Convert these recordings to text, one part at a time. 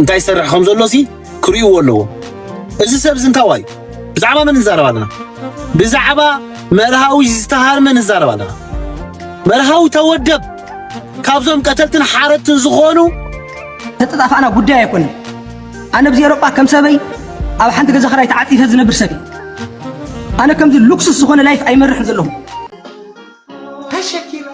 እንታይ ይሰርሕ ከም ዘሎ ሲ ክርእይዎ ኣለዎ። እዚ ሰብ እዚ እንታዋይ? ብዛዕባ መን ንዛረብ ኣለና? ብዛዕባ መርሃዊ ዝተሃርመ ንዛረብ ኣለና። መርሃዊ ተወደብ ካብዞም ቀተልትን ሓረድትን ዝኾኑ ተጠጣፋእና ጉዳይ ኣይኮነን። ኣነ ኣብዚ ኤሮጳ ከም ሰበይ ኣብ ሓንቲ ገዛ ክራይ ተዓጺፈ ዝነብር ሰብ እየ። ኣነ ከምዚ ሉክሱስ ዝኾነ ላይፍ ኣይመርሕን ዘለኹ። ተሸኪማ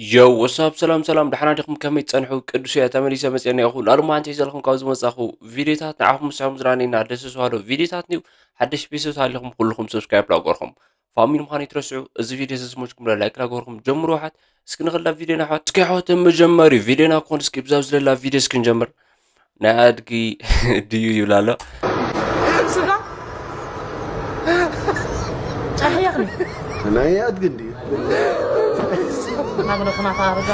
ዮ ወሳብ ሰላም ሰላም፣ ደሓና ዲኹም? ከመይ ትጸንሑ? ቅዱስ እያ ተመሊሰ መጽኤና ኢኹ። ላሉ መዓንቲ ሒዘልኩም ካብ ዝመጻኹ ቪዲዮታት ንዓኹም ምስዕኹም ዝራነይና ደስ ዝባሃሉ ቪዲዮታት ንዩ። ሓደሽ ቤተሰብ ኣለኹም ኩልኹም ሰብስክራይብ ላገርኹም ፋሚሊ ምዃን ይትረስዑ። እዚ ቪዲዮ እዚ ዝመችኩም ላይክ ላገርኹም ጀምሩ። ሓት እስኪ ንኽላ ቪዲዮና ሓት እስኪ ሓወተ መጀመሪ ቪዲዮና ኮን እስኪ ብዛብ ዝለላ ቪዲዮ እስኪ ንጀምር። ናይ ኣድጊ ድዩ ይብላ ኣሎ። ስጋ ጫሕያኽኒ ናይ ኣድጊ እንዲ ናብረኹና ታርጋ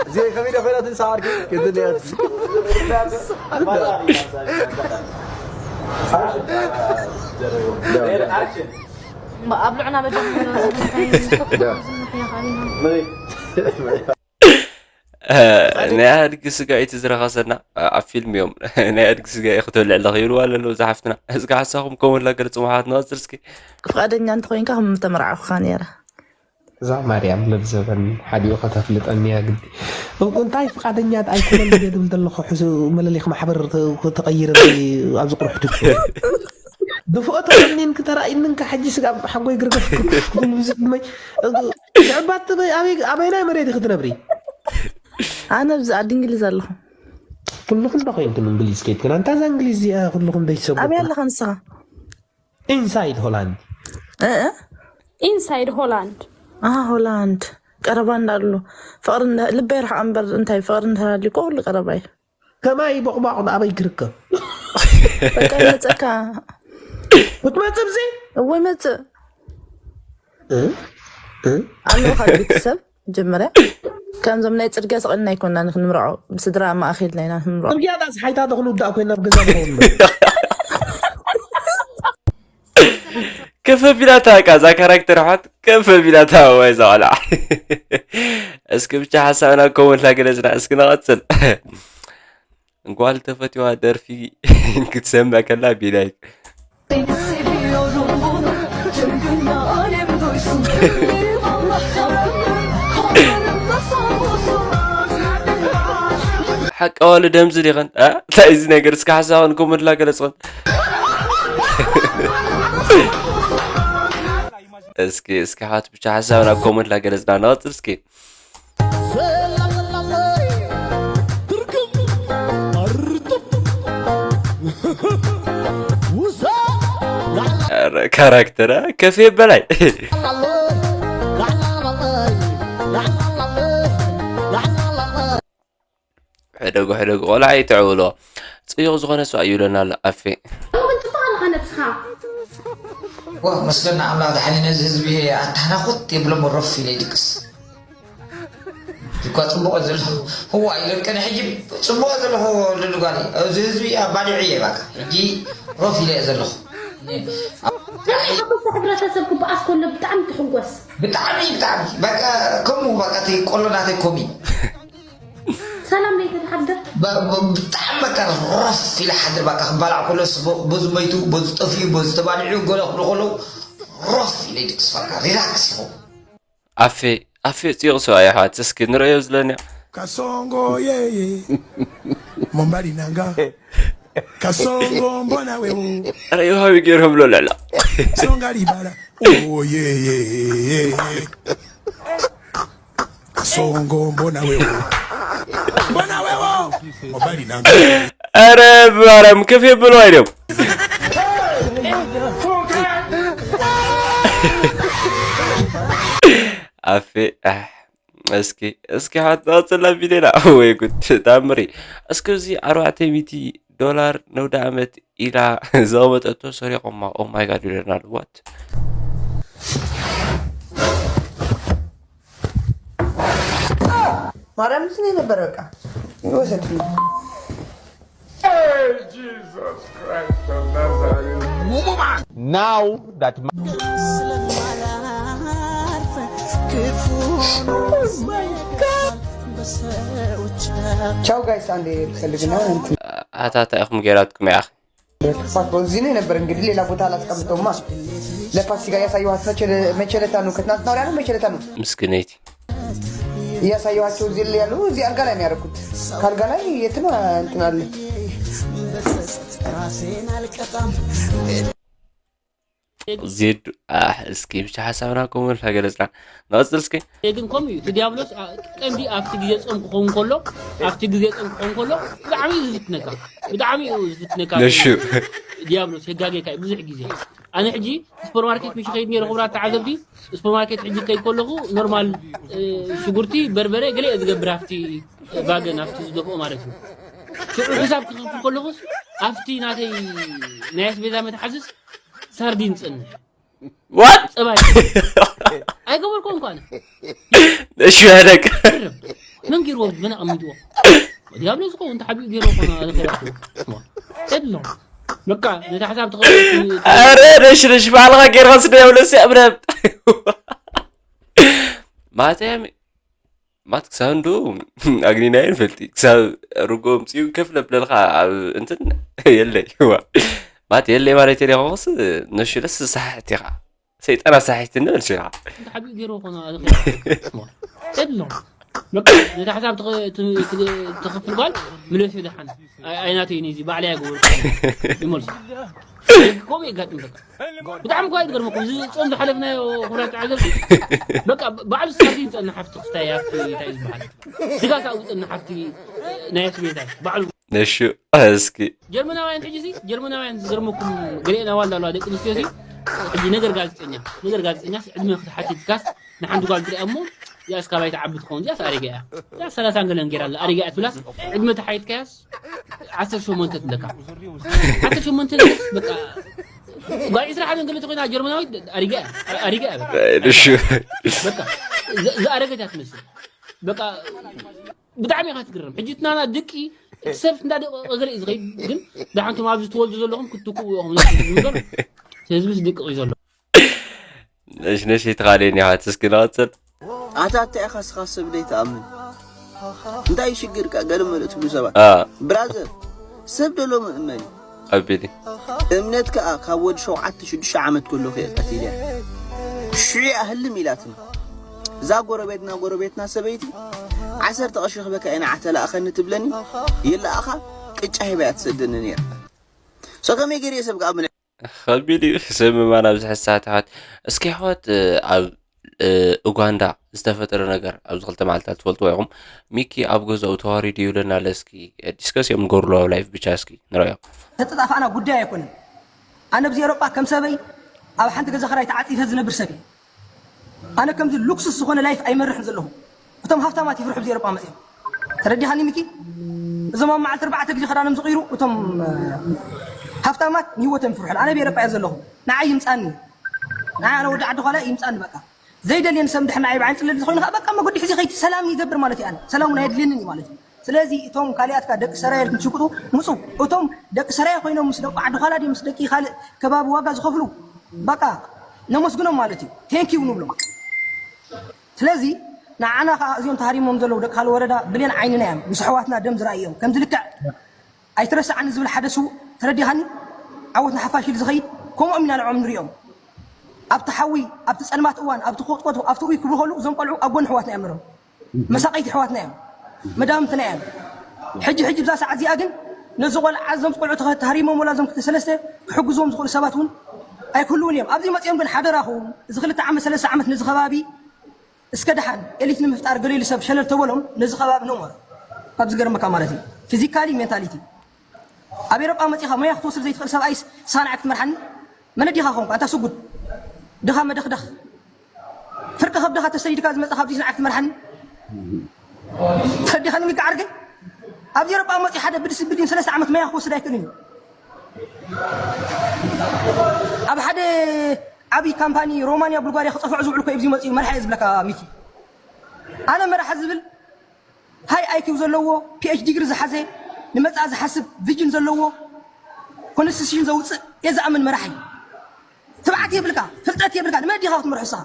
እዚኣ ከመይ ዶ ኮይና ትንሳዓርኪ ክትንያት ኣብ ልዕና በጃ ናይ ኣድጊ ስጋ እዩ ዝረኸሰና ኣብ ፊልም እዮም። ናይ ኣድጊ ስጋ እዩ ክትበልዕ ኣለኺ ይብልዋ ኣለዉ ዝሓፍትና። እስከ ሓሳኹም ከምኡ ላ ገለጽ መሓት ንቐጽል እስኪ። ፍቓደኛ እንተኾይንካ ከም ምተመርዓኹኻ ነይረ። እዛ ማርያም ለብዘበን ሓዲኡ ከተፍልጠኒ እያ ግዲ። እንታይ ፍቓደኛ ኣይኮነን እየ ዝብል ዘለኹ ሕዚ መለሊኽ ማሕበር ተቐይረ ኣብዚ ቁርሕቱ ድፍኦ ተኸኒን ክተራእይንን ከ ሕጂ ስጋ ሓጎይ ግርገፍ ክብል ብዝድመይ ንዕባት ኣበይ ኣበይናይ መሬት ኢኺ ትነብሪ? ኣነ ኣብዚ ዓዲ እንግሊዝ ኣለኹ። ኩልኹም ዶ ኮይንኩም እንግሊዝ ከይድክን? ኣንታ እዛ እንግሊዝ እዚኣ ኩልኹም ቤተሰብ ኣበይ ኣለኻ ንስኻ? ኢንሳይድ ሆላንድ እ እ ኢንሳይድ ሆላንድ ኣሃ ሆላንድ ቀረባ እንዳሉ ፍቕሪ እንዳ- ልበይ ርሓቕ እምበር እንታይ ፍቕሪ እንተሃልዩ እኮ ኩሉ ቀረባ እዩ። ከማይ ቦቕቧቕ ኣበይ ክርከብ? በቃ ይመፀካ ክትመፅእ ብዚ እወ ይመፅእ እ? እ? ኣለውካ ቤተሰብ መጀመርያ ከምዞም ናይ ፅርግያ ስቕ ኢልና ኣይኮንና ንክንምርዖ ብስድራ ማእኸልና ኢና ንምርዖ። ፅርግያ ዳስ ሓይታ ዶ ክንውዳእ ኮይና ኣብ ገዛ ንኸውን ከፍ ኣቢላታ በቃ እዛ ካራክተር ኣሕዋት ከፍ ኣቢላታ ወይ እዛ ቆልዓ። እስኪ ብቻ ሓሳብና ኮመንት ላገለፅና እስኪ ንቐፅል። ጓል ተፈትዋ ደርፊ ክትሰምዕ ከላ ቢናይ ሓቃ ዋሉ ደምዚ ዲኸን እንታይ እዚ ነገር እስኪ ሓሳብን ኮመንት ላገለፅን እስኪ እስኪ ሓት ብቻ ሓሳብን ኣብ ኮመንት ላገለፅና ንቐፅል እስኪ ካራክተር ከፌ በላይ ሕደጉ ሕደጉ ቆልዓ ይትዕብሎ ፅዩቕ ዝኾነ ሰብኣይ ይብለና ኣሎ ኣፌ እውን ጽቡቕ ኣለኻ ነብስኻ ዋ መስገና ኣምላኽ ድሓኒ ነዚ ህዝቢ ኣታናኹት የብሎም ረፍ ኢለ ይድቅስ እኳ ጽቡቕ ዘሎ ህዋ ኢለ ቅነ ሕጂ ጽቡቕ ዘለኹ ልልጓኒ እዚ ህዝቢ ኣባሊዑ እየ ባካ ሕጂ ረፍ ኢለ እየ ዘለኹ ሕብረተሰብ ክበኣስ ከሎ ብጣዕሚ ትሕጎስ ብጣዕሚ ብጣዕሚ በቃ ከምኡ በቃ ተይ ቆሎ ናተይ ኮሚ ሰላም ለይተ ተሓድር ብጣዕሚ በቃ ረፍ ኢለ ሓድር በቃ ክባላዕ ከሎ በዙ መይቱ በዙ ጠፊኡ በዙ ተባሊዑ ገለ ክብሉ ከለዉ ረፍ ኢለ ይድቅስ በቃ ሪላክስ ይኸውን ኣፌ ኣፌ ጽዩቕ ሰብኣይ ኣሕዋት እስኪ ንርእዮ ዝለንያ Kasongo yeye Mombali nanga Kasongo mbona wewe ኧረ ዮሃዊ ገይሮም ሎ ልዕላ Songa libala Oh yeah yeah yeah yeah Kasongo mbona wewe Mbona wewe Mombali nanga ኧረ ማርያም ከፍ የብሉ ኣይደም ኣፌ እስኪ እስኪ ሓታ ፅላ ቪዲዮና ወይ ጉድ ታምሪ እስኪ እዚ ኣርባዕተ ሚእቲ ዶላር ነውደ ዓመት ኢላ ዘቐመጠቶ ሰሪቖማ። Oh my God ይብለና ኣሎ። What? ማርያም ስለ ነበረ በቃ ይወሰድ። Now that ቻው ጋይስ፣ አንዴ ልፈልግና እንትን ኣታታ ኢኹም ገይራትኩም ያኺ። ፋት በዚ ነው የነበር። እንግዲህ ሌላ ቦታ አላስቀምጠውማ። ለፋሲካ እያሳየኋት መቼ ለ- መቼ ለታ ነው? ከትናንትና ወዲያ ነው መቼ ለታ ነው ምስግነይቲ። እያሳየኋቸው እዚህ ላይ ያሉ እዚህ አልጋ ላይ ነው ያደረኩት። ከአልጋ ላይ የትም እንትን አለ። ዜዱ ኣሕ እስኪ ብቻ ሓሳብና ከምኡ ኢልካ ገለጽና። ንቐጽል እስኪ። ግን ከምኡ እዩ እቲ ዲያብሎስ አ- ቀንዲ ኣብቲ ግዜ ጾም ክኸውን ከሎ ኣብቲ ግዜ ጾም ክኸውን ከሎ ብጣዕሚ እዩ ዝፍትነካ ብጣዕሚ እዩ ዝፍትነካ ነሹ ዲያብሎስ የጋጌካ እዩ ብዙሕ ግዜ ኣነ ሕጂ ሱፐርማርኬት ምሽ ከይድ ነይረ ክቡራት ተዓዘብቲ ሱፐርማርኬት ሕጂ ከይድ ከለኹ ኖርማል እ፣ ሽጉርቲ በርበረ ገለ እየ ዝገብር ኣብቲ ባገን ኣብቲ ዝደፍኦ ማለት እዩ ሽዑ ሕሳብ ክኸፍል ከለኹስ ኣብቲ ናተይ ናይ ኣስቤዛ መትሓዝስ ሳርዲን ጽንሕ What? ጸባይ ኣይገበርኮ እንኳን እሺ ያደግ መን ገይርዎ መን ኣቐሚጥዎ ዲያብሎ ዝኸውን ተሓቢኡ ገይርዎ ኮነ ኣነ ከይረኽቦ የድሎ በቃ ነቲ ሓሳብ ትኸ ኣረ ነሽ ነሽ ባልኻ ገይርካ ስደብለስ ያብረብ ማተያሚ ማት ክሳብ እንዱ ኣግኒናዮ ንፈልጢ ክሳብ ርጎ ምፅኡ ከፍ ለብለልካ ኣብ እንትን የለይ ዋ ማት የለይ ማለት የለ ከስ ነሹ ደስ ዝሰሓሕት ኢኻ ሰይጣን ኣሳሒት ንብል ሲኻ ተሓቢኡ ገይርዎ ኮነ ኣነ ከይረኽቦ የድሎ በቃ ነቲ ሓሳብ ትኸ- ት- ት- ትኸፍል ጓል ምለስ ይደሓን ኣይ- ኣይናተይ ነዚ ባዕለይ ኣይገበርኩ ይመልሱ ከምኡ የጋጥም በቃ ብጣዕሚ ኳ ይገርመኩም እዚ ጾም ዝሓለፍናዮ ክብረት ዓዘብ በቃ ባዕሉ ሳርዲን ጸንሕ ኣብቲ ክስታይ ኣብቲ እንታይ እዩ ዝበሃል ስጋ ሳብ ዝጸንሕ ኣብቲ ናይ ኣስቤዛ ባዕሉ ነሹ እስኪ ጀርመናውያን ሕጂ ሲ ጀርመናውያን ዝገርመኩም ገሊአን ኣዋልድ ኣለዋ ደቂ ኣንስትዮ ሲ ሕጂ ነገር ጋዜጠኛ ነገር ጋዜጠኛ ዕድመ ክትሓትትካስ ንሓንቲ ጓል ትሪኣ እሞ እዚኣስ ካባይ ትዓቢ ትኸውን እዚኣስ ኣሪጋ እያ እዚኣ ሰላሳን ገለን ገይራ ኣላ ኣሪጋ እያ ትብላስ ዕድመ ተሓይትካያስ ዓሰርተ ሸሞንተ ትብለካ ዓሰርተ ሸሞንተ ትብለስ በቃ ጓል ዕስራ ሓደን ገለ ተኮይና ጀርመናዊት ኣሪጋ እያ ኣሪጋ እያ በቃ እሺ በቃ ዝ- ዝኣረገት እያ ትመስል በቃ ብጣዕሚ ኢኻ ትግረም ሕጂ ትናና ደቂ ሰብ እንዳ ደቂ ገለ እዩ ዝኸይድ ግን ደሓንቶም ኣብዚ ትወልዱ ዘለኹም ክትትክኡ ኢኹም ነቲ ዝግበር ህዝብስ ደቂ እዩ ዘሎ ነሽ ነሽ ትኻለኒ ያት እስኪ ንቐጽል ኣታ እንታይ ኢኻ ስኻ ሰብ ዘይትኣምን እንታይ እዩ ሽግርካ ገለ መለ ትብሉ ሰባት አ ብራዘር ሰብ ደሎ ምእመን እዩ ኣቢሊ እምነት ከኣ ካብ ወዲ ሸውዓተ ሽዱሽተ ዓመት ከሎ ከየቀት ኢልያ ሽዑ ኣህልም ኢላትኒ እዛ ጎረቤትና ጎረቤትና ሰበይቲ ዓሰርተ ቅርሺ ክበካ ኢና ዓተላእኸኒ ትብለኒ የለኣኻ ቅጫ ሂባ እያ ትሰደኒ ነይራ ሶ ከመይ ገይረ ሰብ ከኣ ምልዕ ከቢድ እዩ ሰብ ምማን ኣብዚ ሕሳት ኣሕዋት እስኪ ኣሕዋት ኣብ ኡጋንዳ ዝተፈጠረ ነገር ኣብዚ ክልተ መዓልትታት ትፈልጥዎ ኢኹም ሚኪ ኣብ ገዛኡ ተዋሪዱ ይብለና ኣሎ እስኪ ዲስከስ እዮም ንገብርሉ ኣብ ላይፍ ብቻ እስኪ ንረዮ ተጠጣፋእና ጉዳይ ኣይኮነን ኣነ ብዚ ኤሮጳ ከም ሰበይ ኣብ ሓንቲ ገዛ ክራይ ተዓፂፈ ዝነብር ሰብ እየ ኣነ ከምዚ ሉክሱስ ዝኾነ ላይፍ ኣይመርሕን ዘለኹ እቶም ሃፍታማት ይፍርሑ ብዚ ኤሮጳ መፅኦም ተረዲኻኒ ሚኪ እዞም ኣብ መዓልቲ ኣርባዕተ ግዜ ክዳኖም ዝቕይሩ እቶም ሃፍታማት ንህይወቶም ይፍርሑ ኣነ ብኤሮጳ እየ ዘለኹ ንዓይ ይምፃኒ ንዓይ ኣነ ወዲ ዓዲ ኳላ ይምፃኒ በቃ ዘይደልየኒ ሰብ እንድሕር ንዓይ ብዓይኒ ፅለል ዝኾይኑ ከዓ በቃ መገዲ ሕዚ ከይቲ ሰላም ይገብር ማለት እዩ ኣነ ሰላም እውን ኣየድልየንን እዩ ማለት እዩ ስለዚ እቶም ካሊኣትካ ደቂ ሰራየ ኢልኩም ትሽቅጡ ምፁ እቶም ደቂ ሰራየ ኮይኖም ምስ ደቂ ዓዲ ኳላ ድዮም ምስ ደቂ ካልእ ከባቢ ዋጋ ዝኸፍሉ በቃ ነመስግኖም ማለት እዩ ቴንኪው ንብሎም ስለዚ ንዓና ከዓ እዚኦም ተሃሪሞም ዘለዉ ደቂ ካልእ ወረዳ ብሌን ዓይንና እዮም ምስ ኣሕዋትና ደም ዝረኣዩ እዮም ከምዚ ልክዕ ኣይትረስዓኒ ዝብል ሓደ ስውእ ተረዲኻኒ ዓወት ንሓፋሽ ኢሉ ዝኸይድ ከምኦም ኢና ንዕኦም ንሪኦም ኣብቲ ሓዊ ኣብቲ ፀልማት እዋን ኣብቲ ክወጥወቱ ኣብቲ ኡይ ክብሉ ከሉ እዞም ቆልዑ ኣብ ጎኒ ኣሕዋትና እዮም ነሮም መሳቐይቲ ኣሕዋትና እዮም መዳምትና እዮም ሕጂ ሕጂ ብዛ ሰዓት እዚኣ ግን ነዚ ቆልዓ እዞም ቆልዑ ተሃሪሞም ወላ እዞም ክልተ ሰለስተ ክሕግዝዎም ዝኽእሉ ሰባት እውን ኣይክህልውን እዮም ኣብዚ መፅኦም ግን ሓደራኹም እዚ ክልተ ዓመት ሰለስተ ዓመት ነዚ ከባቢ እስከ ደሓን ኤሊት ንምፍጣር ገለ ኢሉ ሰብ ሸለል ተበሎም ነዚ ከባቢ ነሞር ካብ ዝገርመካ ማለት እዩ ፊዚካሊ ሜንታሊቲ ኣብ ኤሮጳ መፂኻ ሞያ ክትወስድ ዘይትኽእል ሰብኣይስ ንስኻ ንዓይ ክትመርሓኒ መነዲኻ ኾንካ ኣንታ ስጉድ ድኻ መደኽደኽ ፍርቂ ከብድኻ ተሰዲድካ ዝመፅእ ካብዚ ንዓይ ክትመርሓኒ ተረዲኻኒ ሚካ ዓርከይ ኣብዚ ኤሮጳ መፂኡ ሓደ ብዲስፕሊን ሰለስተ ዓመት መያ ክወስድ ኣይክእልን እዩ። ኣብ ሓደ ዓብዪ ካምፓኒ ሮማንያ፣ ቡልጋርያ ክፀፍዑ ዝውዕሉ እኮ ኣብዚ መፂኡ መራሒ እየ ዝብለካ ሚኪ። ኣነ መራሒ ዝብል ሃይ ኣይኪው ዘለዎ፣ ፒኤች ዲግሪ ዝሓዘ፣ ንመፃኢ ዝሓስብ ቪዥን ዘለዎ፣ ኮንስቲቱሽን ዘውፅእ እየ ዝኣምን መራሒ። ትብዓት የብልካ፣ ፍልጠት የብልካ፣ ንመን ዲኻ ክትመርሖ ንስኻ?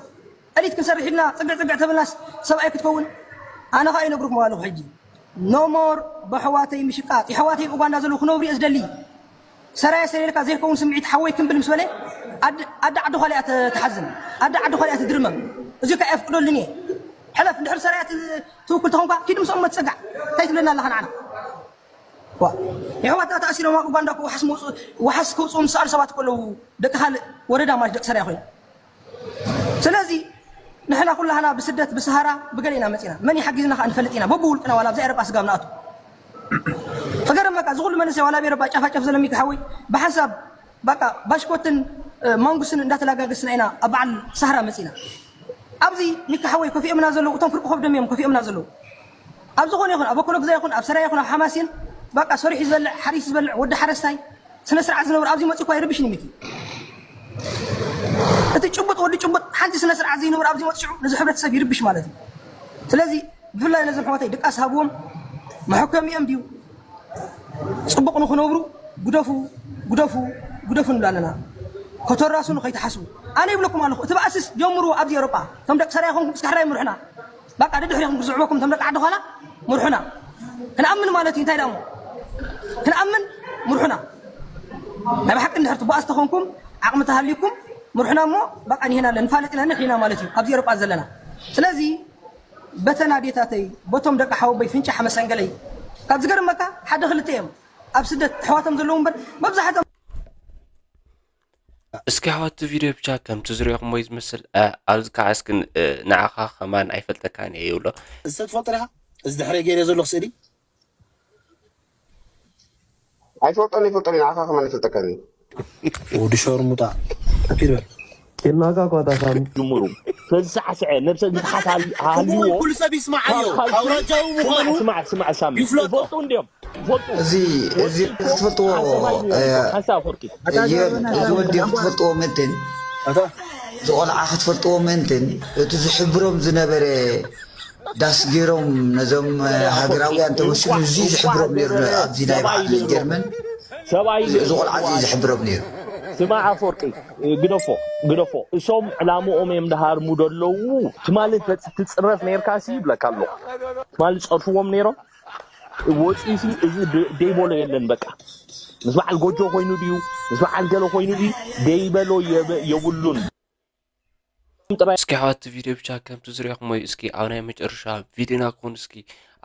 ጠሊት ክንሰርሕ ኢልና ፅግዕ ፅግዕ ተበልናስ ሰብኣይ ክትከውን? ኣነ ኸኣ ይነግርኩም ኣለኹ ሕጂ። ኖ ሞር በሕዋተይ ምሽቃጥ። የሕዋተይ ኡጋንዳ ዘለዉ ክነብሩ እየ ዝደሊ። ሰራየ ሰሪርካ ዘይከውን ስምዒት ሓወይ ክምብል ምስ በለ ኣደ ኣደ ዓዲ ዃላ እያ ተ- ትሓዝን። ኣደ ዓዲ ዃላ እያ ትድርመም። እዚ ከ ኣየፍቅደሉን እየ። ሕለፍ እንድሕር ሰራየ ት- ትውክል ተኾንካ ኪድ ምስኦም መትፀጋዕ። እንታይ ትብለና ኣለኻ ንዓና? ዋ፣ የሕዋትና ተኣሲሮም ኣብ ኡጋንዳ እኮ ዋሕስ መውፅኡ ዋሕስ ከውፅኡ ዝሰኣሉ ሰባት እኮ ኣለዉ። ደቂ ካልእ ወረዳ ማለት ደቂ ሰራየ ኮይኑ። ስለዚ ንሕና ኩላህና ብስደት ብሰሃራ ብገለ ኢና መፂና። መን ይሓግዝና ከዓ ንፈልጥ ኢና። በብውልቅና ዋላ ኣብዛ ኤረጳ ስጋብ ንኣቱ ክገርመካ እዚ ኩሉ መንእሰይ ዋላ ኣብ ኤረጳ ጫፋጫፍ ዘሎ ሚኪ ሓወይ ብሓንሳብ በቃ ባሽኮትን ማንጉስን እንዳተላጋገስና ኢና ኣብ በዓል ሳህራ መፂና። ኣብዚ ሚኪ ሓወይ ከፊኦምና ዘለዉ እቶም ፍርቂ ከብዶም እዮም ከፊኦምና ዘለዉ። ኣብ ዝኾነ ይኹን ኣብ ኣኮሎ ግዛ ይኹን ኣብ ሰራየ ይኹን ኣብ ሓማሴን በቃ ሰሪሑ ዝበልዕ ሓሪሱ ዝበልዕ ወዲ ሓረስታይ ስነ ስርዓት ዝነብር ኣብዚ መፂኡ እኳ ይርብሽኒ ሚኪ። እቲ ጭቡጥ ወዲ ጭቡጥ ሓንቲ ስነ ስርዓት ዘይነብር ኣብዚ መፅኡ ነዚ ሕብረተሰብ ይርብሽ ማለት እዩ። ስለዚ ብፍላይ ነዞም ኣሕዋተይ ድቃስ ሃብዎም። መሐከሚኦም ድዩ? ፅቡቕ ንኽነብሩ ግደፉ፣ ግደፉ፣ ግደፉ ንብላ ኣለና። ከተራስኑ ከይትሓስቡ። ኣነ ይብለኩም ኣለኹ፣ እቲ ባእስስ ጀምርዎ ኣብዚ ኤውሮጳ። እቶም ደቂ ሰራየ ኮንኩም እስካሕራይ ምርሑና። በቃ ደድሕሪኹም ክዝዕበኩም እቶም ደቂ ዓዲ ዃላ ምርሑና። ክንኣምን ማለት እዩ፣ እንታይ ደኣ እሞ? ክንኣምን ምርሑና። ናይ ብሓቂ እንድሕር ትባእስ ተኾንኩም፣ ዓቕሚ ተሃልዩኩም ምርሑና እሞ በቃ ንሄና ኣለና፣ ንፋለጥ ኢና፣ ንሕና ማለት እዩ ኣብዚ ኤውሮጳ ዘለና። ስለዚ በተን ኣዴታተይ፣ በቶም ደቂ ሓወቦይ ፍንጫሕ መሰንገለይ። ካብ ዝገርመካ ሓደ ክልተ እዮም ኣብ ስደት ኣሕዋቶም ዘለዉ እምበር መብዛሕትኦም እስኪ ኣሕዋት እቲ ቪድዮ ብቻ ከምቲ ዝሪኦኹሞ እዩ ዝመስል። እ፣ ኣብዚ ከዓ እስኪ ን- እ፣ ንዓኻ ከማን ኣይፈልጠካን እየ ይብሎ። እዚ ትፈልጦ ዲኻ? እዚ ድሕረይ ገይረ ዘለኹ ስእሊ ኣይፈልጦን ይፈልጦን እዩ ንዓኻ ከማን ይፈልጠካን እዩ ወዲ ሸርሙጣ ኪድ በል ቂምናካ እኳ እታ ሳሚ ጅምሩ ተዝሳዕስዐ ነብሰ ምትሓት ሃል- ሃልይዎ ኩሉ ሰብ ይስማዓዮ ኣውራጃዊ ምዃኑ ስማዕ ስማዕ ሳሚ ይፍለጦ። ይፈልጡ እንዲዮም ይፈልጡ እዚ እዚ ክትፈልጥዎ ሓሳብ ኣፈወርቂ እዚ ወዲ ክትፈልጥዎ ምእንትን ኣታ እዚ ቆልዓ ክትፈልጥዎ ምእንትን እቲ ዝሕብሮም ዝነበረ ዳስ ገይሮም ነዞም ሃገራውያን ተወሲኑ እዚ ዝሕብሮም ነይሩ ኣብዚ ናይ በዓል ጀርመን ሰብኣይ እዚ ቆልዓ እዚ እዩ ዝሕብሮም ነይሩ ስማዕ ኣፈወርቂ ግደፎ ግደፎ እሶም ዕላምኦም እዮም ዝሃርሙ ዘለዉ ትማሊ ትፅረፍ ነርካ ሲ ይብለካ ኣለኹ ትማሊ ዝፀርፍዎም ነይሮም ወፂሲ እዚ ደይበሎ የለን በቃ ምስ በዓል ጎጆ ኮይኑ ድዩ ምስ በዓል ገለ ኮይኑ ድዩ ደይበሎ የብሉን እስኪ ኣሕዋት እቲ ቪድዮ ብቻ ከምቲ ዝሪኦኹሞ እዩ። እስኪ ኣብ ናይ መጨረሻ ቪድዮና ክኾን እስኪ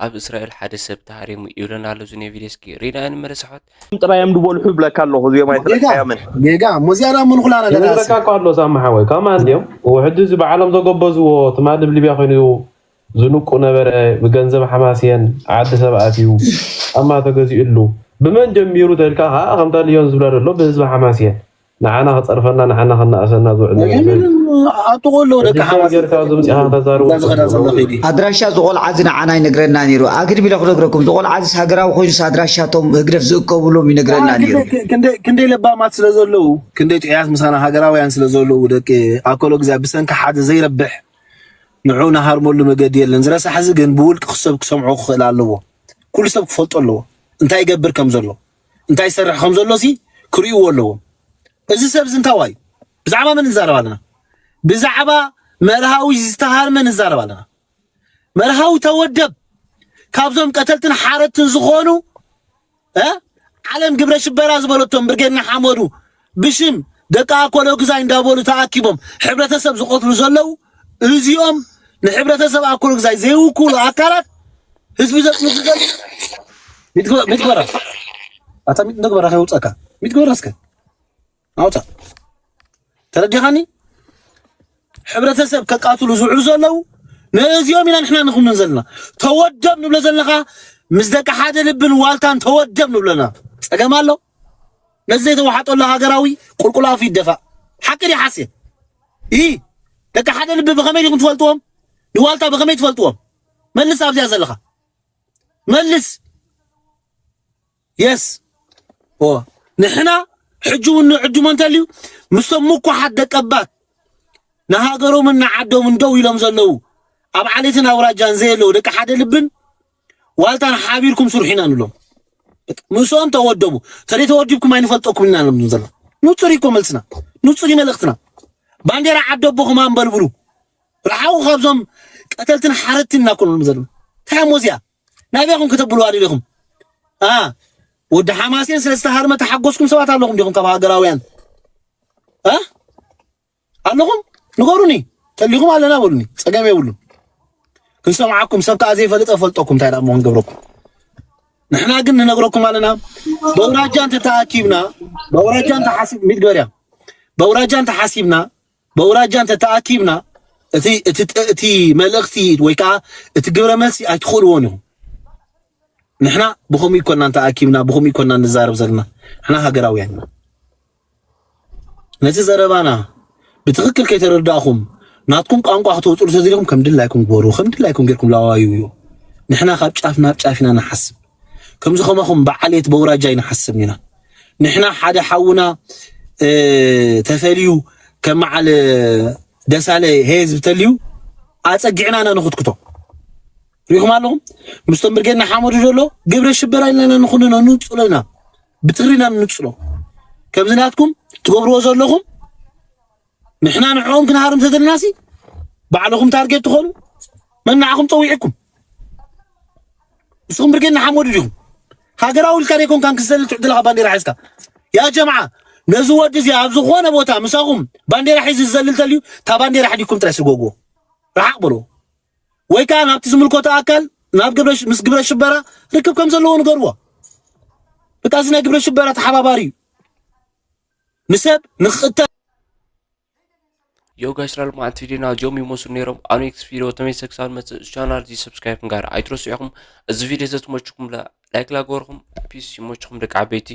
ኣብ እስራኤል ሓደ ሰብ ተሃሪሙ ይብለና ኣሎ። እዚ ናይ ቪድዮ እስኪ ሪና ንመለስ ኣሕዋት። ጥራይ እዮም ዝበልሑ ይብለካ ኣለኹ እዚኦም ኣይተረካያምን። ጌጋ እሞ እዚኣ ደኣ ምንኹላና ገና ይነግረካ እኮ ኣሎ ሳሚ ሓወይ ከማን ድዮም ሕጂ እዚ ባዕሎም ዘጎበዝዎ ትማሊ ኣብ ሊብያ ኮይኑ ዝንቁ ነበረ ብገንዘብ ሓማስየን ዓዲ ሰብ ኣትዩ ጫማ ተገዚኡሉ ብመን ጀሚሩ ተልካ ከዓ ከምታ ልዮን ዝብላ ዘሎ ብህዝቢ ሓማስየን ንዓና ክፀርፈና ንዓና ከናእሰና ዝውዕል ነገር ኣጥቆሎ ደቂ ሓማስ ጌርካ ኣብዚ ምፅኢኻ ተዛርቦ ዝኸዳ ዘሎ ኸይዲ ኣድራሻ ዝቆልዓ እዚ ንዓና ይነግረና ነይሩ ኣግድም ኢለ ክነግረኩም ዝቆልዓ እዚ ሃገራዊ ኮይኑስ ኣድራሻ እቶም ህግደፍ ዝእከብሎም ይነግረና ነይሩ ክንደይ ለባማት ስለ ዘለዉ ክንደይ ጥዑያት ምሳና ሃገራውያን ስለ ዘለዉ ደቂ ኣኮሎ ግዛ ብሰንኪ ሓደ ዘይረብሕ ንዑ ንሃርመሉ መገዲ የለን ዝረሳሕ እዚ ግን ብውልቂ ክሰብ ክሰምዖ ክኽእል ኣለዎ ኩሉ ሰብ ክፈልጦ ኣለዎ እንታይ ይገብር ከም ዘሎ እንታይ ይሰርሕ ከም ዘሎ ሲ ክርእይዎ ኣለዎም እዚ ሰብ እዚ እንታዋይ ብዛዕባ መን ንዛረብ ኣለና ብዛዕባ መርሃዊ ዝተሃርመ ንዛረብ ኣለና መርሃዊ ተወደብ ካብዞም ቀተልትን ሓረድትን ዝኾኑ እ ዓለም ግብረ ሽበራ ዝበለቶም ብርጌድ ንሓመዱ ብሽም ደቂ ኣኮሎ ግዛይ እንዳበሉ ተኣኪቦም ሕብረተሰብ ዝቐትሉ ዘለዉ እዚኦም ንሕብረተሰብ ኣኮሎ ግዛይ ዘይውክሉ ኣካላት ህዝቢ ዘፅንቱ ዘለዉ ሚትግበራ ኣታ ሚት ንግበራ ከይውፀካ ሚትግበራ እስከ ኣውፃ ተረዲኻኒ ሕብረተሰብ ከቃትሉ ዝውዕሉ ዘለዉ ነዚኦም ኢና ንሕና ንኹንን ዘለና ተወደብ ንብሎ ዘለኻ ምስ ደቂ ሓደ ልብን ዋልታን ተወደብ ንብለና ፀገም ኣሎ ነዚ ዘይተዋሓጠሉ ሃገራዊ ቁልቁል ኣፉ ይደፋእ ሓቂ ድዩ ሓሴት ይ ደቂ ሓደ ልቢ ብኸመይ ዲኹም ትፈልጥዎም ንዋልታ ብኸመይ ትፈልጥዎም መልስ ኣብዚኣ ዘለኻ መልስ የስ ንሕና ሕጂ እውን ንዕድሞ እንተልዩ ምስቶም ምኩሓት ደቀባት ንሃገሮምን ንዓዶምን ደው ኢሎም ዘለዉ ኣብ ዓሌትን ኣውራጃን ዘየለዉ ደቂ ሓደ ልብን ዋልታን ሓቢርኩም ስርሑ ኢና ንብሎም። ምስኦም ተወደቡ። ተደይ ተወዲብኩም ኣይንፈልጠኩም ኢና ንብሎም ዘሎ። ንጹር እኮ መልስና፣ ንጹር እዩ መልእኽትና። ባንዴራ ዓዲ ኣቦኹም ኣንበልብሉ። ርሓቑ ካብዞም ቀተልትን ሓረድትን ኢና እኮ ንብሎም ዘሎ። እንታይ እሞ እዚኣ ናበይኹም ከተብልዋ ደሊኹም? ኣ ወዲ ሓማሴን ስለ ዝተሃርመ ተሓጎስኩም ሰባት ኣለኹም ዲኹም ካብ ሃገራውያን? ኣ ኣለኹም? ንገሩኒ። ተሊኹም ኣለና በሉኒ። ጸገም የብሉን። ክንሰምዓኩም ሰብ ከኣ ዘይፈልጠ ፈልጠኩም እንታይ ደኣ ክንገብረኩም? ንሕና ግን ንነግረኩም ኣለና። በውራጃ እንተተኣኪብና በውራጃ እንተሓሲብ ሚድ ግበርያ በውራጃ እንተሓሲብና በውራጃ እንተተኣኪብና እቲ እቲ እቲ መልእኽቲ ወይ ከዓ እቲ ግብረ መልሲ ኣይትኽእልዎን ኢኹም። ንሕና ብኸምኡ ይኮና እንተኣኪብና ብኸምኡ ይኮና ንዛረብ ዘለና። ንሕና ሃገራውያን ኢና። ነቲ ዘረባና ብትኽክል ከይተረዳእኹም ናትኩም ቋንቋ ክተውፅሉ ተዘይኹም ከም ድላይኩም ግበሩ። ከም ድላይኩም ጌርኩም ላዋዩ እዩ። ንሕና ካብ ጫፍ ናብ ጫፍ ኢና ንሓስብ። ከምዚ ከማኹም ብዓሌት በውራጃ ኣይንሓስብን ኢና። ንሕና ሓደ ሓውና ተፈልዩ ከም መዓል ደሳለ ህዝቢ ተልዩ ኣፀጊዕና ኢና ንኽትክቶ። ሪኹም ኣለኹም ምስቶም ብርጌድ ንሓመዱ ዘሎ ግብረ ሽበራ ኢልና ኢና ንኹንኖ ንፅሎ ኢና። ብትግርና ንፅሎ ከምዚ ናትኩም ትገብርዎ ዘለኹም ንሕና ንዕኦም ክንሃርም ተደልናሲ ባዕልኹም ታርጌት ትኾኑ መን ንዓኹም ፀዊዕኩም ንስኹም ብርጌድ ንሓመዱ ዲኹም ሃገራዊ ኢልካ ደይኮንካን ክዘልል ትዕድልኻ ባንዴራ ሒዝካ ያ ጀምዓ ነዚ ወዲ እዚ ኣብ ዝኾነ ቦታ ምሳኹም ባንዴራ ሒዙ ዝዘልል ተልዩ እታ ባንዴራ ሕዲኩም ጥራይ ስጎግዎ ረሓቕ በልዎ ወይ ከዓ ናብቲ ዝምልከቶ ኣካል ናብ ግብረ ምስ ግብረ ሽበራ ርክብ ከም ዘለዎ ንገርዎ በቃ እዚ ናይ ግብረ ሽበራ ተሓባባሪ እዩ ንሰብ ንክቕተል Yo guys ላልማዓት ቪዲዮና እዚኦም ይመስሉ ነይሮም ኣብ ኔክስት ቪዲዮ ተመልሰ ክሳብ መፅእ ቻናል እዚ ሰብስክራይብ ምግባር ኣይትረስዑ ኢኹም እዚ ቪዲዮ ዘትመችኩም ላይክ ላገበርኩም ፒስ ይመችኩም ደቂ ዓበይቲ